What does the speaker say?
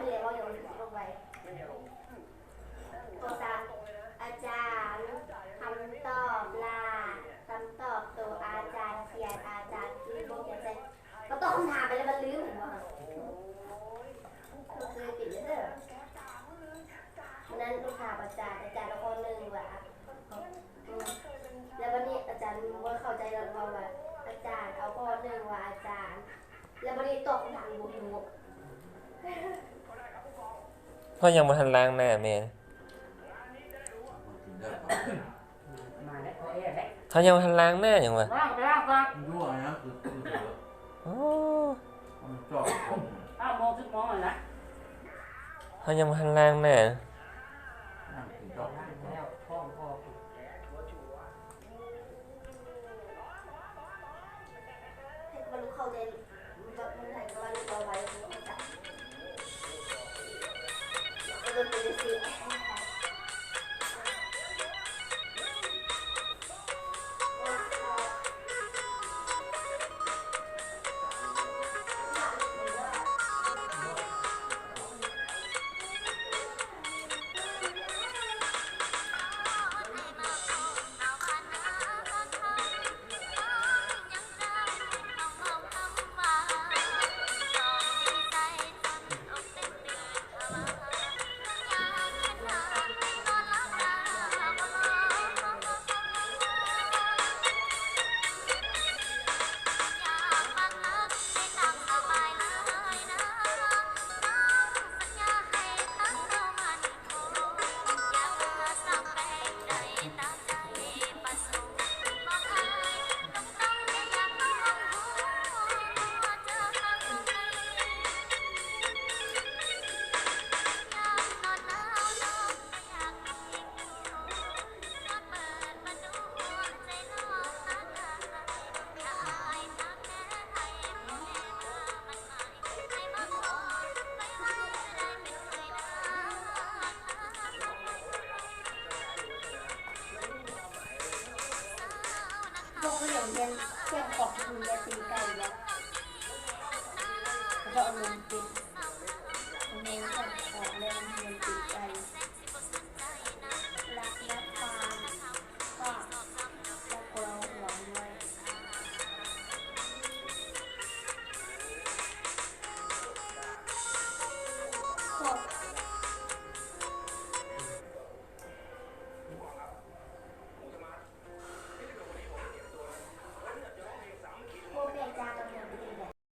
ເວົ້າຢ່າງລົງໄວ. ຂໍ້ສາມ ອາຈານ ຄຳຕອບຫຼ້າ ຄຳຕອບໂຕອາຈານຂຽນ ອາຈານຄືບໍ່ຂຽນໃສ່ ກໍຕອບຄຳຖາມໄປແລ້ວມັນລືມ ເຫັນບໍ່? ເຮົາເຄີຍເປັນເດີ. ມື້ນັ້ນລູກຖາມອາຈານ ອາຈານເອົາຂໍ້ໜຶ່ງວ່າ ອືມ ແລ້ວບັດນີ້ອາຈານບໍ່ເຂົ້າໃຈ ແລ້ວເວົ້າວ່າ ອາຈານເອົາຂໍ້ໜຶ່ງວ່າ ອາຈານ ແລ້ວບັດນີ້ຕອບຄຳຖາມບໍ່ຮູ້. ເຮົາຍັງບໍ່ທັນລ້າງໜ້າແມ່. ເຮົາຍັງບໍ່ທັນລ້າງໜ້າຫຍັງວະ. ໂອ້ ເກົ້າໂມງ ສິບໂມງແລ້ວນະ. ເຮົາຍັງບໍ່ທັນລ້າງໜ້າ.